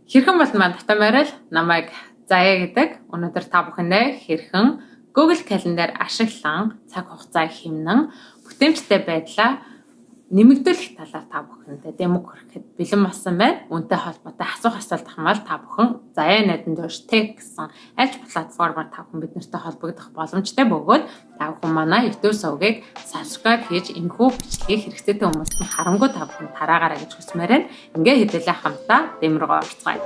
Хэрхэн бол маань татан байрал намайг Заяа гэдэг. Өнөөдөр та бүхэндээ хэрхэн Google Calendar ашиглан цаг хугацаа хэмнэн бүтээмжтэй байдлаа нэмэгдүүлэх талаар та бүхэндээ дэмэг хүрэхэд бэлэн болсон байна. Үүнтэй холбоотой асуух асуулт хамгаал та бүхэн Заяа найдан доош тег гэсэн аль ч платформоор та бүхэн бид нартай холбогдох боломжтой бөгөөд та бүхэн манай YouTube сувгийг subscribe хийж энэхүү бичлэгийг хэрэгцээтэй хүмүүст нь харамгүй та бүхэн тараагаарай гэж хүсмээр байна. Ингээ хэдүүлээ хамтдаа дэм рүү орцгоё.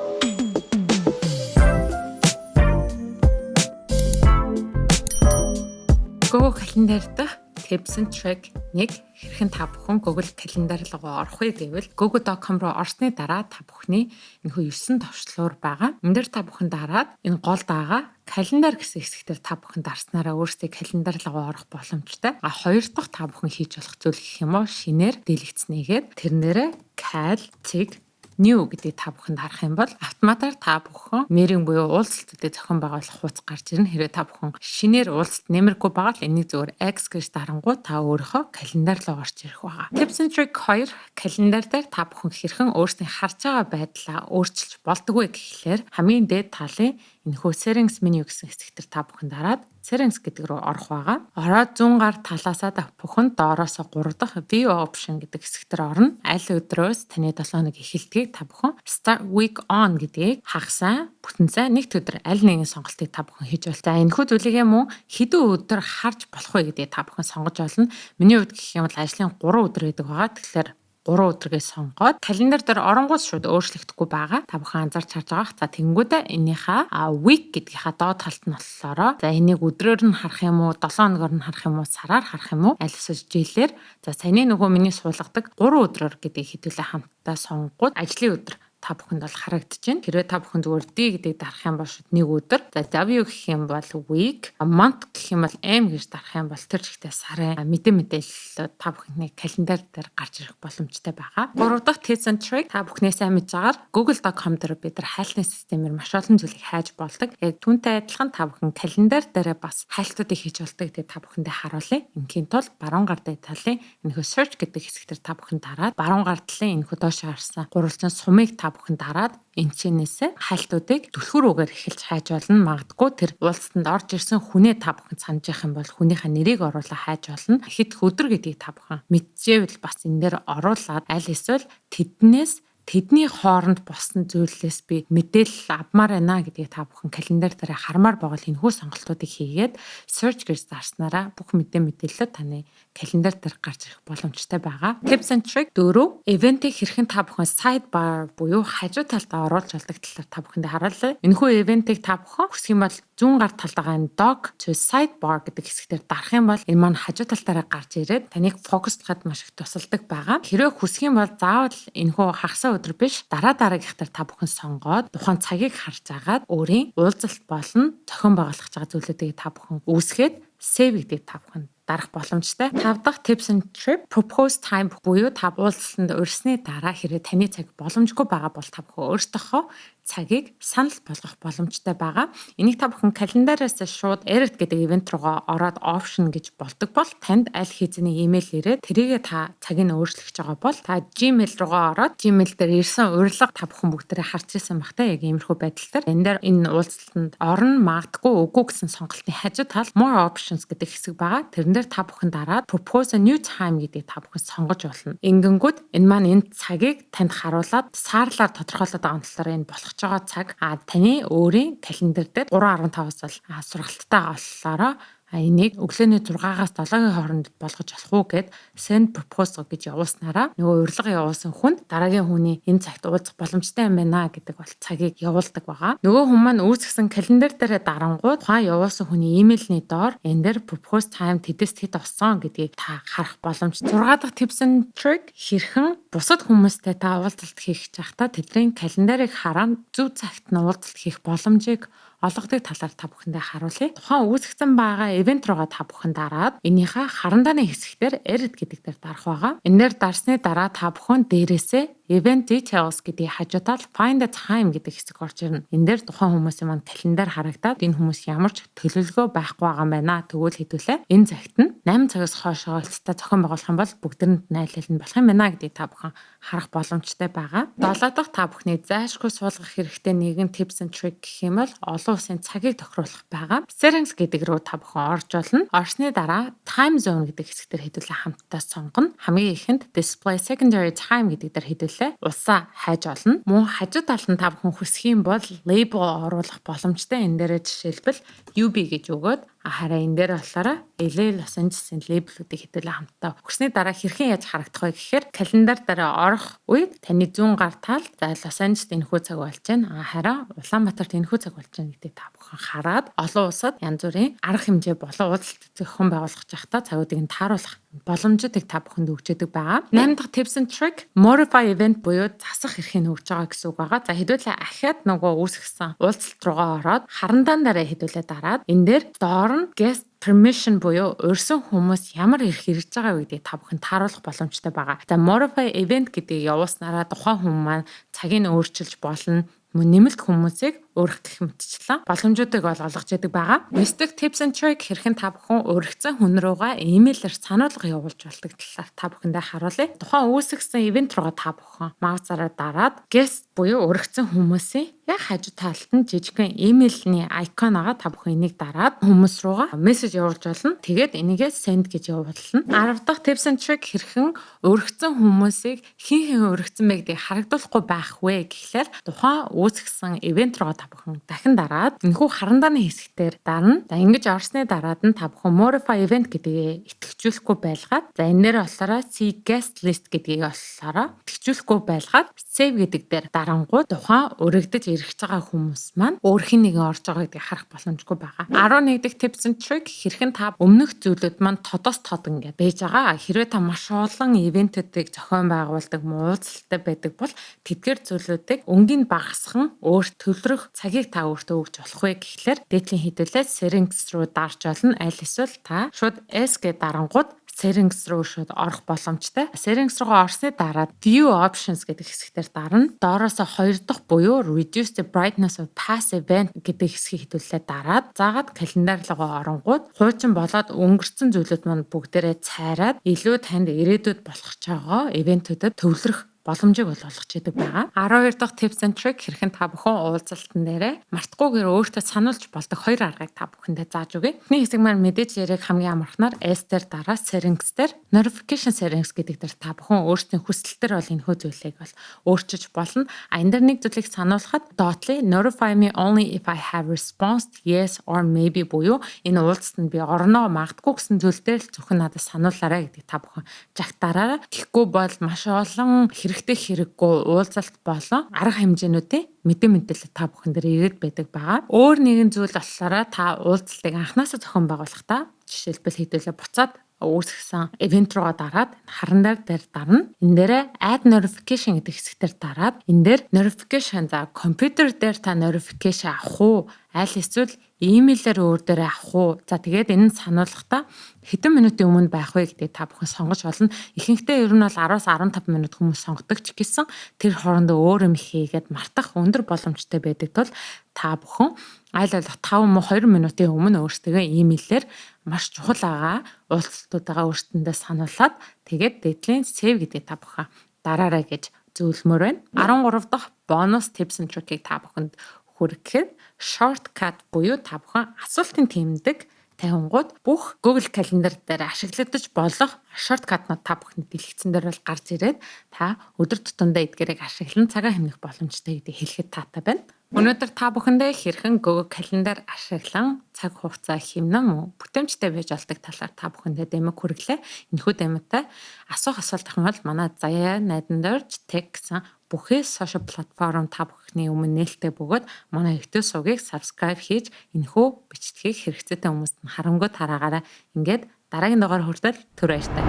Google Calendar дах Tips and Trick 1: хэрхэн та бүхэн Google Calendar руу орох вэ гэвэл google.com руу орсны дараа та бүхний энэхүү 9 товчлуур байгаа. Энэ дээр та бүхэн дараад энэ гол даага календар гэсэн хэсэгтэр та бүхэн дарснараа өөрсдийн календар руу орох боломжтой. А хоёр дахь та бүхэн хийж болох зүйл гэх юм уу, шинээр дэлгэцнийгээд тэрнээрээ cal цэг new гэдгийг та бүхэнд харах юм бол автоматар та бүхэн meeting буюу уулзалтуудыг зохион байгуулах хуудас гарч ирнэ. Хэрвээ та бүхэн шинээр уулзалт нэмэргүй байгаа л энийг зөвхөн X гэж дарангуут та өөрийнхөө календар руу орж ирэх байгаа. Tips and trick 2: календар дээр та бүхэн хэрхэн өөрсдийн харж байгаа байдлаа өөрчилж болдог вэ гэхлээр хамгийн дээд талын энэхүү settings menu гэсэн хэсэгтэр та бүхэн дараад settings гэдэг рүү орох байгаа. Ороод зүүн гар талаасаа та бүхэн доороосоо 3 дахь view option гэдэг хэсэгтэр орно. Аль өдрөөс таны 7 хоног эхэлдгийг та бүхэн start week on гэдгийг хагас сайн, бүтэн сайн, нэг өдөр, аль нэгэн сонголтыг та бүхэн хийж бол. За, энэхүү зүйлийг мөн хэдэн өдөр харж болох вэ гэдгийг та бүхэн сонгож олно. Миний хувьд гэх юм бол ажлын 3 өдөр гэдэг байгаа. Тэгэхээр 3 өдргээ сонгоод календар дээр оронгууд шууд өөрчлөгдөхгүй байгаа. Та бүхэн анзаарч харж байгаа. За, тэгэнгүүтээ энийхээ week гэдгийнхаа доод талд нь болохоор, за, энийг өдрөөр нь харах юм уу, 7 хоногоор нь харах юм уу, сараар харах юм уу, аль эсвэл жилээр. За, саяны нөгөө миний суулгадаг 3 өдрөөр гэдгийг хэдүүлээ хамтдаа сонгоод ажлын өдөр та бүхэнд бол харагдаж байна. Хэрвээ та бүхэн зүгээр D гэдгийг дарах юм бол шууд нэг өдөр. За, W гэх юм бол week, month гэх юм бол M гэж дарах юм бол тэр чигтээ сарын мэдээлэл та бүхний календар дээр гарч ирэх боломжтой байгаа. Гурав дахь tips and trick: та бүхний сайн мэдж байгаагаар google.com дээр бид нар хайлтын системээр маш олон зүйлийг хайж болдог. Яг түүнтэй адилхан та бүхэн календар дээрээ бас хайлтуудыг хийж болдог. Тэгээ та бүхэндээ харуулъя. Ингийн тул баруун гар дээр талын энэхүү search гэдэг хэсэг дээр та бүхэн дараад баруун гар талын энэхүү доош харсан гурвалжин сумыг та бүхэн дараад энэчнээсээ хайлтуудыг түлхүүр үгээр эхэлж хайж болно. Магадгүй тэр уулзалтанд орж ирсэн хүнээ та бүхэн санаж явах юм бол хүнийхээ нэрийг оруулаад хайж болно. Хэд өдөр гэдгийг та бүхэн мэдчихэвэл бас энэ дээр оруулаад аль эсвэл тэднээс тэдний хооронд болсон зүйлээс би мэдээлэл авмаар байна гэдгийг та бүхэн календар дээр хармаар байгаа л энэхүү сонголтуудыг хийгээд search гэж дарснараа бүх мэдээлэлүүд таны календар дээр гарч ирэх боломжтой байгаа. Tips and trick 4: event-ийг хэрхэн та бүхэн sidebar буюу хажуу талдаа оруулж болдог талаар та бүхэндээ харуулъя. Энэхүү event-ийг та бүхэн хүсэх юм бол зүүн гар талд байгаа энэ dock to sidebar гэдэг хэсгээр дарах юм бол энэ маань хажуу талтаараа гарч ирээд таныг фокуслоход маш их тусалдаг байгаа. Хэрвээ хүсэх юм бол заавал энэхүү хагас өдөр биш, дараа дараагийнхтаар та бүхэн сонгоод тухайн цагийг харж агаад өөрийн уулзалт болон зохион байгуулах гэж байгаа зүйлүүдийг та бүхэн үүсгээд save гэдгийг та бүхэн дарах боломжтой. Тав дахь tips and trick: propose time буюу та уулзалтанд урьсны дараа хэрэг таны цаг боломжгүй байгаа бол та бүхэн өөрсдийнхөө цагийг санал болгох боломжтой байгаа. Энийг та бүхэн календараас шууд edit гэдэг event руугаа ороод option гэж болдог бол танд аль хэзээний имэйл ирээд тэрийгэ та цагийг нь өөрчлөх гэж байгаа бол та Gmail руугаа ороод Gmail дээр ирсэн урилга та бүхэн бүгдээрээ харж ирсэн байх та, яг иймэрхүү байдал дээр. Энэ дээр энэ уулзалтанд орно, магадгүй, үгүй гэсэн сонголтын хажуу тал more options гэдэг хэсэг байгаа. Тэрэн дээр та бүхэн дараад propose a new time гэдгийг та бүхэн сонгож болно. Ингэнгүүт энэ маань энэ цагийг танд харуулад саарлаар тодорхойлоод байгаа талаар энэ болох байгаа цаг таны өөрийн календар дээр 3.15-аас бол сургалттай болохоор энийг өглөөний 6-аас 7-гийн хооронд болгож болох уу гэд send proposal гэж явуулснараа нөгөө урилга явуулсан хүнд дараагийн хүний энэ цагт уулзах боломжтой юм байна гэдэг бол цагийг явуулдаг байгаа. Нөгөө хүн маань үүсгэсэн календар дээрээ дарангуут тухайн явуулсан хүний имэйлний доор энэ дээр propose time тэдэс тэд болсон гэдгийг та харах боломжтой. 6 дахь tips and trick: хэрхэн бусад хүмүүстэй та уулзалт хийх гэж байхдаа тэдний календарыг хараад зөв цагт нь уулзалт хийх боломжийг олгодог талаар та бүхэндээ харуулъя. Тухайн үүсгэсэн байгаа event руугаа та бүхэн дараад энийхээ харандааны хэсэгтэр edit гэдэг дээр дарах байгаа. Энэ дээр дарсны дараа та бүхэн дээрээсээ Event Details гэдгийг хажуу тал Find a Time гэдэг хэсэг орж ирнэ. Энэ дээр тухайн хүмүүсийн маань календар харагдаад, энэ хүмүүс ямар ч төлөвлөгөө байхгүй байгаа юм байна. Тэгвэл хэдүүлээ энэ цагт нь 8 цагаас хойш уулзалтаа зохион байгуулах юм бол бүгдэрэнд найлал нь болох юм байна гэдгийг та бүхэн харах боломжтой байгаа. Долоо дахь, та бүхний зайлшгүй суулгах хэрэгтэй нэгэн tips and trick гэх юм бол олон улсын цагийг тохируулах байгаа. Settings гэдэг рүү та бүхэн орж болно. Орсны дараа Time Zone гэдэг хэсэг дээр хэдүүлээ хамтдаа сонгоно. Хамгийн эхэнд Display Secondary Time гэдэг дээр хэдүүлээ улсаа хайж олно. Мөн хажуу талд нь та бүхэн хүсэх юм бол label оруулах боломжтой. Энэ дээрээ жишээлбэл UB гэж өгөөд, хараа энэ дээр болохоор LA, Los Angeles-ийн label үүдийг хэдүүлээ хамтдаа өгсөний дараа хэрхэн яаж харагдах вэ гэхээр календар дээр орох үед таны зүүн гар талд за Лос Анжелест энэхүү цаг болж байна. Хараа Улаанбаатарт энэхүү цаг болж байна гэдгийг та бүхэн хараад олон улсад янз бүрийн арга хэмжээ болон уулзалт зохион байгуулах байхдаа цагуудыг нь тааруулах боломжуудыг та бүхэнд өгч яадаг байгаа. 8 дахь tips and trick modify event буюу засах эрхийг өгч байгаа гэсэн үг байгаа. За, хэдүүлээ ахиад нөгөө үүсгэсэн уулзалт руугаа ороод харандаан дараа хэдүүлээ дараад энэ дээр доор нь guest permission буюу урьсан хүмүүс ямар эрх ирж байгаа вэ гэдгийг та бүхэн тааруулах боломжтой байгаа. За, modify event гэдгийг явуулснараа тухайн хүн маань цагийг өөрчилж болно, мөн нэмэлт хүмүүсийг урих гэх мэтчлэн боломжуудыг бол олгож яадаг байгаа. 9 дэх tips and trick хэрхэн та бүхэн уригдсан хүн рүүгээ имэйлээр сануулга явуулж болдог талаар та бүхэндээ харуулъя. Тухайн үүсгэсэн event руугаа та бүхэн маусаараа дараад guest буюу уригдсан хүмүүсийн яг хажуу талд нь жижигхэн имэйлний icon байгаа. Та бүхэн энийг дараад хүмүүс руугаа мессеж явуулж болно. Тэгээд энийгээ send гэж явуулна. 10 дахь tips and trick хэрхэн уригдсан хүмүүсийг хэн хэн уригдсан бэ гэдгийг харагдуулахгүй байх вэ гэхлээр тухайн үүсгэсэн event руугаа та бүхэн дахин дараад энэхүү харандааны хэсэгтэр дарна. За, ингэж орсны дараад нь та бүхэн modify event гэдгийг идэвхжүүлэхгүй байлгаад, за, энэ дээр болохоор see guest list гэдгийг болохоор идэвхжүүлэхгүй байлгаад save гэдэг дээр дарангуут тухайн уригдаж ирэх байгаа хүмүүс маань өөр хэн нэгэн орж байгаа гэдгийг харах боломжгүй байгаа. 11 дэх tips and trick хэрхэн та өмнөх зүйлүүд маань тодоос тод ингээд байж байгаа. Хэрвээ та маш олон event үүдийг зохион байгуулдаг, уулзалттай байдаг бол тэдгээр зүйлүүдийг өнгийг багасхан өөр төвлөрөх цагийг та өөртөө өгч болох вэ гэхлээр дээдлийн хэдүүлээ settings руу дарж болно. Аль эсвэл та шууд S гээд дарангуут settings руу шууд орох боломжтой. Settings руугаа орсны дараа view options гэдэг хэсэгтэр дарна. Доороосоо хоёр дахь буюу reduce the brightness of past event гэдэг хэсгийг хэдүүлээ дараад заагаад календар руугаа оронгуут хуучин болоод өнгөрцөн зүйлүүд маань бүгдээрээ цайраад илүү танд ирээдүйд болох ч байгаа event үүдэд төвлөрөх боломжийг бол олгож идэг байгаа. 12 дахь tips and trick хэрхэн та бүхэн уулзалтан дээрээ мартахгүйгээр өөртөө сануулж болдог хоёр аргыг та бүхэндээ зааж өгье. Эхний хэсэг маань мэдээж яриг хамгийн амархнаар S дээр дараа settings дээр notification settings гэдэг дээр та бүхэн өөрсдийн хүсэлтээр бол энэхүү зүйлийг бол өөрчилж болно. А энэ дээр нэг зүйлийг сануулхад доотлын notify me only if I have response yes or maybe буюу энэ уулзалтанд би орно магадгүй гэсэн зүйл дээр л зөвхөн надад сануулаарай гэдгийг та бүхэн жагтаараа. Тэгэхгүй бол маш олон хэрэгтэй хэрэггүй уулзалт болон арга хэмжээнүүдийн мэдээлэл та бүхэн дээр ирээд байдаг байгаа. Өөр нэгэн зүйл болохоор та уулзалтыг анхнаасаа зохион байгуулахдаа жишээлбэл хэдүүлээ буцаад үүсгэсэн event руугаа дараад харандар дээр дарна. Энэ дээрээ add notification гэдэг хэсэгтэр дараад энэ дээр notification, за, компьютер дээр та notification авах уу? Аль эсвэл имэйлээр өөр дээрээ авах уу? За, тэгээд энэ нь сануулгахдаа хэдэн минутын өмнө байх вэ гэдгийг та бүхэн сонгож болно. Ихэнхдээ ер нь бол 10-аас 15 минут хүмүүс сонгодог ч гэсэн тэр хоорондоо өөр юм хийгээд мартах өндөр боломжтой байдаг тул та бүхэн аль болох 5 мөн 2 минутын өмнө өөрсдөө имэйлээр маш чухал байгаа уулзалтуудаа өөрсдөндөө сануулад тэгээд дээдлийн save гэдгийг та бүхэн дараарай гэж зөвлөмөр байна. 13 дахь бонус tips and trick-ийг та бүхэнд хүргэхэд shortcut буюу та бүхэн асуултын тэмдэг тавингуут бүх Google Calendar дээр ашиглагдаж болох shortcut нууд та бүхэнд дэлгэцэн дээр бол гарч ирээд та өдөр тутамдаа эдгээрийг ашиглан цагаа хэмнэх боломжтой гэдгийг хэлэхэд таатай байна. Өнөөдөр та бүхэндээ хэрхэн Google Calendar ашиглан цаг хугацаа хэмнэн мөн бүтээмжтэй байж болдог талаар та бүхэндээ дэмэг хүргэлээ. Энэхүү дэмэгтэй асуух асуулт авах юм бол манай Заяа Найдандорж Tech гэсэн бүхий social платформ та бүхний өмнө нээлттэй бөгөөд манай YouTube сувгийг subscribe хийж энэхүү бичлэгийг хэрэгцээтэй хүмүүст нь харамгүй тараагаарай. Ингээд дараагийн дугаар хүртэл түр баяртай.